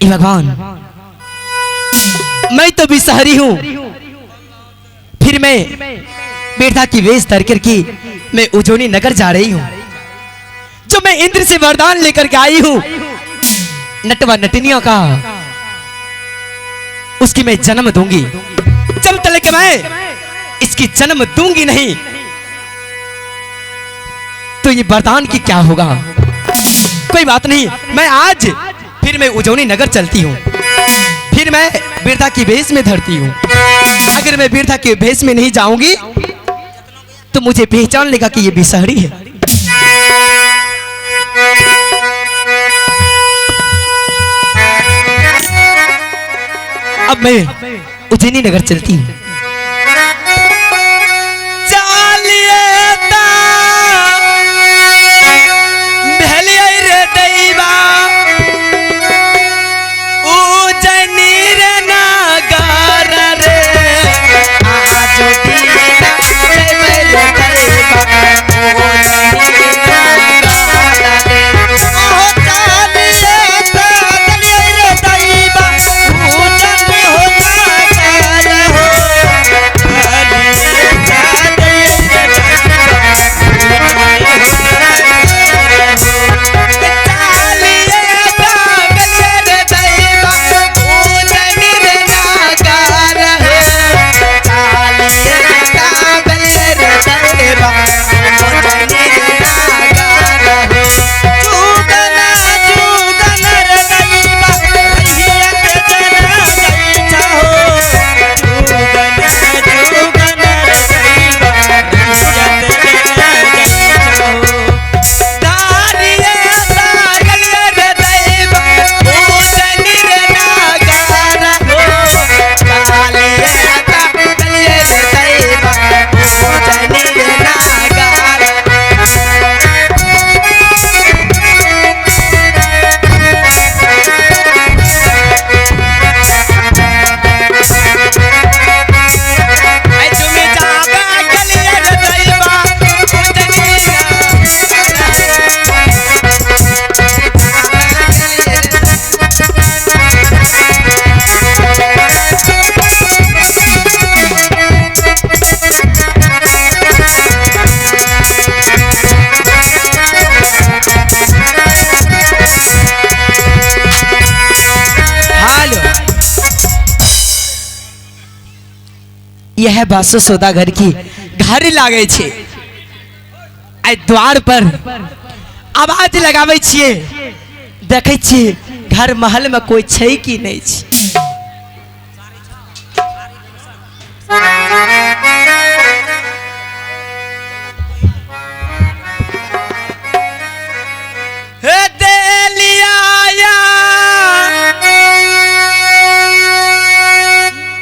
हे भगवान, मैं तो बिसहरी हूं, फिर मैं बिरधा की वेश धर कर की मैं उजोनी नगर जा रही हूं। जो मैं इंद्र से वरदान लेकर के आई हूं नटवा नटनियों का, उसकी मैं जन्म दूंगी। जब तक मैं इसकी जन्म दूंगी नहीं तो ये वरदान की क्या होगा। कोई बात नहीं, मैं आज फिर मैं उजौनी नगर चलती हूँ, फिर मैं बिरधा की भेष में धरती हूँ। अगर मैं बिरधा के भेष में नहीं जाऊंगी तो मुझे पहचान लेगा कि ये बिसहरी है। अब मैं उज्जैनी नगर चलती हूँ। यह बासु सौदागर की घर लागे छे। आई द्वार पर आवाज लगावे छिए, देखे छिए घर महल में कोई छे कि नहीं छे। हे देलिया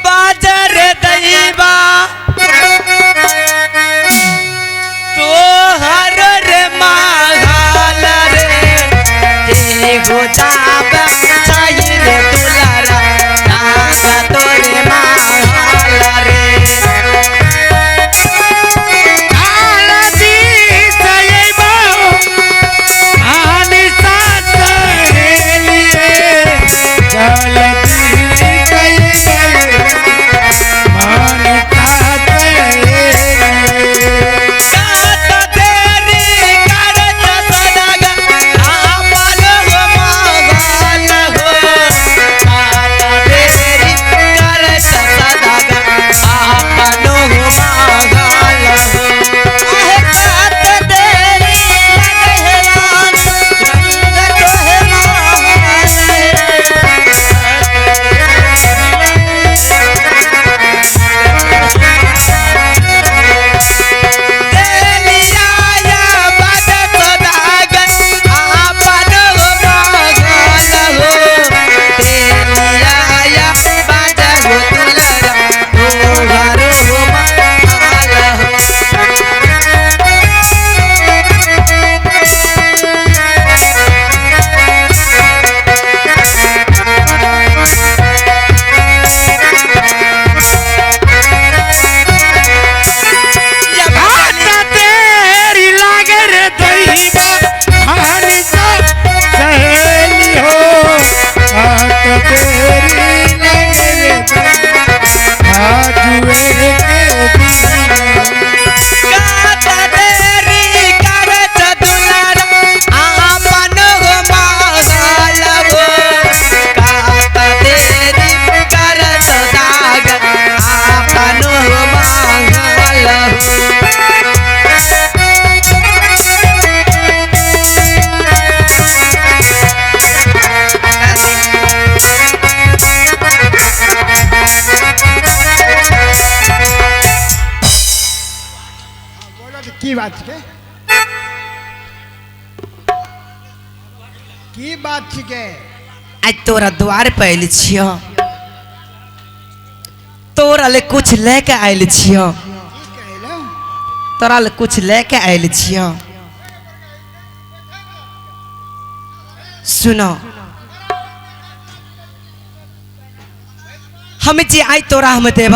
बाजर दैबा तोहर रे माघाल रे हो जाबा चाहिए रे दुलारा नागा तोरे माघाल रे। बात के? की बात छिके? आज तोरा द्वार पर आयल छियो, तोरा ले कुछ लेके आयल छियो। की कहलो? तोरा ले कुछ लेके आयल छियो। सुनो, हम जे आई तोरा हम देब,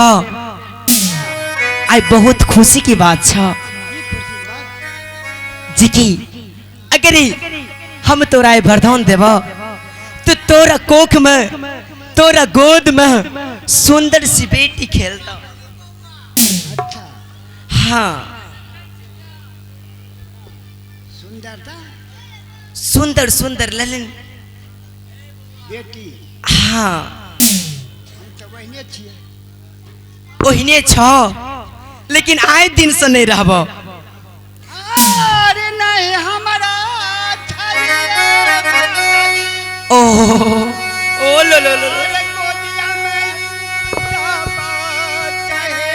आई बहुत खुशी की बात छ। की खुशी के बात? जी की अगर हम तोरा आई वरदान देब तो तोरा कोख में, तोरा गोद में सुंदर सी बेटी खेलता। अच्छा। हाँ। सुंदरता? सुंदर सुंदर ललन बेटी। हाँ। हम तऽ ओहिने छियै। ओहिने छ, लेकिन आए दिन से नहीं रहब। अरे नहीं, हमरा चाहिए। ओ ओ लो लो लो। अरे गोदिया में सब चाहे।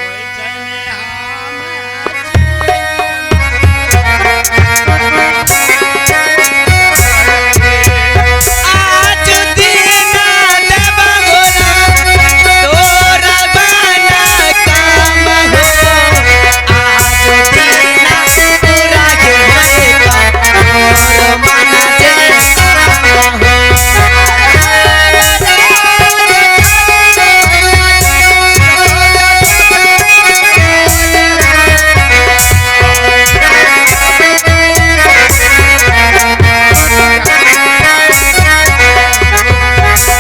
ओइसने हम आज दिन देब गोरा, तोरा बना काम हो। आज दिन तोरा के होए तोर मन जे काम हो।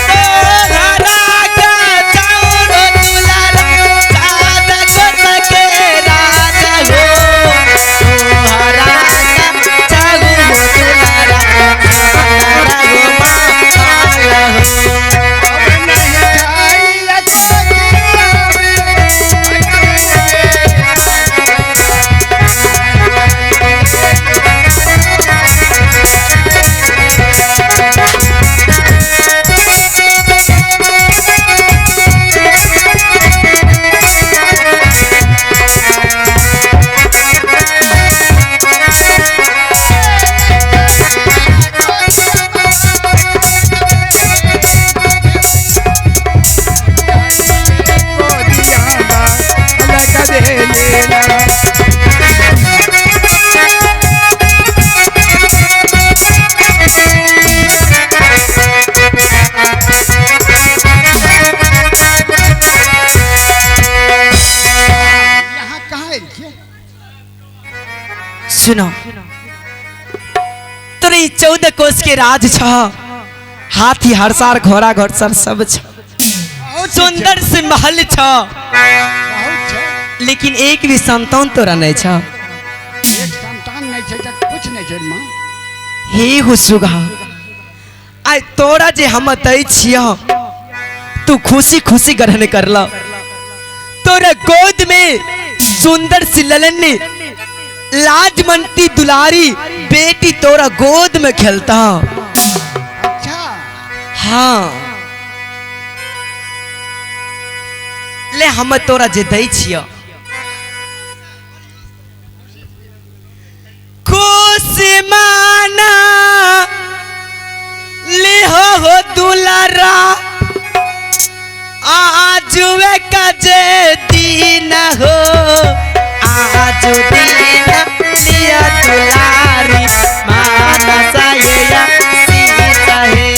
तोहरा का चाउर दुलार, साद कोस के राजा हो। तोहरा का चाउर दुलार, सादा गो माल हो। नहीं चाहिए। यहाँ कहाँ आयल छियै? सुनो, तोरे ई 14 कोस के राज छ, हाथी हरसार घोड़ा घोड़सर सब छ, बहुत छै। सुंदर से महल छ, बहुत छै। लेकिन एक भी संतान तोरा नहीं छ। एक संतान नहीं छै तऽ कुछ नहीं छै माँ। हे हुसुगा, आइ तोरा जे हम दै छियह, तू खुशी खुशी ग्रहण करला। तोरा गोद में सुंदर सी ललन लाजमंती दुलारी बेटी तोरा गोद में खेलता। अच्छा। हाँ, ले हम तोरा जे दै छियह, खुश माना लिहो हो दुलारा, आज वे कजे दिन हो, आज दिन लिया दुलारी मानसा ये या सीता है।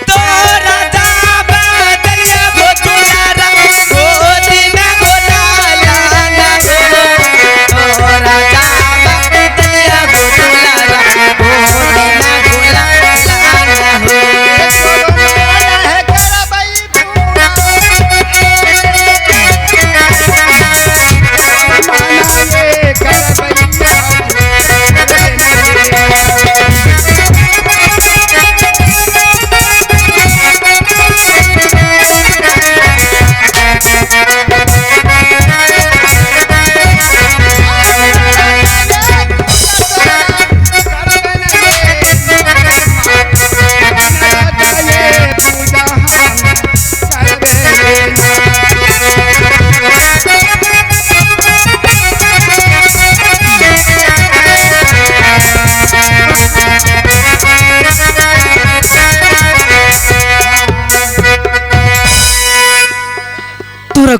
तोरा जाबा दरिया गो दुलारा, गोद में गोला लाना हो। तोरा